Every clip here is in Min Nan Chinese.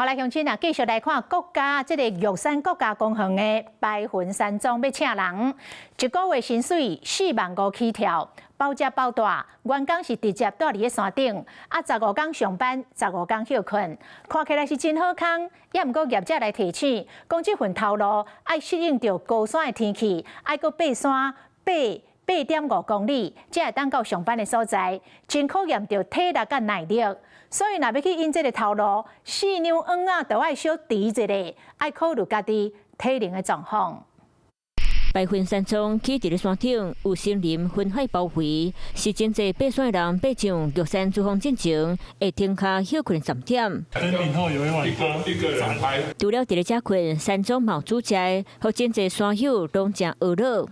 好來，鄉親啊，繼續來看國家這个玉山國家公園的白雲山莊欲請人，一個月薪水4萬5起跳，包食包蹛，員工是直接蹛佇咧山頂，啊，十五工上班，十五工歇睏，看起來是真好康。也毋過業者來提醒，講這份頭路愛適應著高山的天氣，愛閣爬山8.5公里，才會當到上班的所在，真考驗著體力佮耐力。所以，若欲去應這个頭路，四兩甕仔都愛小提一下，愛考慮家己體能的狀況。白雲山莊起佇咧山頂，有森林雲海包圍，是真濟爬山的人爬上玉山主峰進前，會停跤歇睏的站點。登頂後有一碗湯，一個人拍。除了佇咧遮睏，山莊嘛有煮食，予真濟山友攏誠懊惱。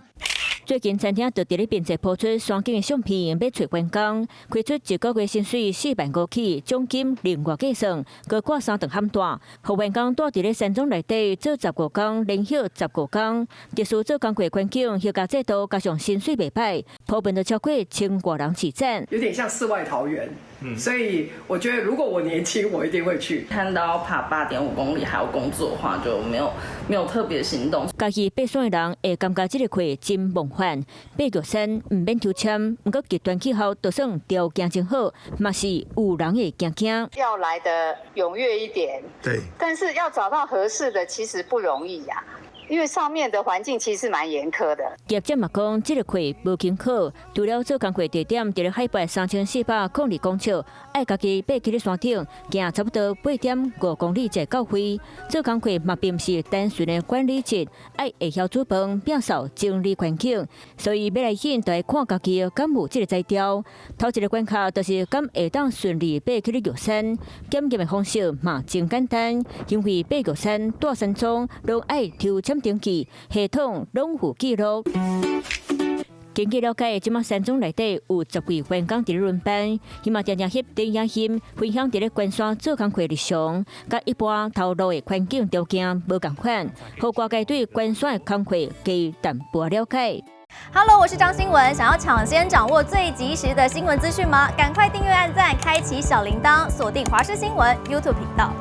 最近餐廳就佇咧面冊鋪出山景的相片，欲揣員工，開出一個月薪水4萬5起，獎金另外計算，閣掛三頓含帶，予員工蹛佇咧山莊內底做十五工，連歇十五工。特殊做工課環境、休假制度加上薪水袂䆀，普遍都超過千外人起讚。有點像世外桃源，所以我覺得如果我年輕，我一定會去。看到爬8.5公里還要工作的話，就沒有特別心動。家己爬山的人會感覺這个課真夢幻。爬玉山毋免抽籤，毋過極端氣候就算條件真好，嘛是有人會驚驚。要來得踴躍一點，但是要找到合適的其實不容易呀。因為上面的環境其實蠻嚴苛的。業者嘛講，這个課無輕考，除了做工課地點佇咧海拔3402公尺，愛家己爬去咧山頂，行差不多8.5公里才會到位。做工課嘛並毋是單純的管理職，愛會曉煮飯、摒掃、整理環境，所以欲來應就愛看家己敢有這个才調。頭一个關卡就是敢會當順利爬去咧玉山，檢驗的方式嘛真簡單，因為爬玉山、蹛山莊攏愛抽籤登記，系統攏有記錄。根據了解，這馬山莊內底有10位員工佇咧輪班，希望定定翕電影翕，分享佇咧關山做工課日常，佮一般頭路的環境條件無仝款，予外界對關山的工課加淡薄了解。 Hello，我是張新文，想要搶先掌握最及時的新聞資訊嗎？趕快訂閱、按讚、開啟小鈴鐺，鎖定華視新聞 YouTube 頻道。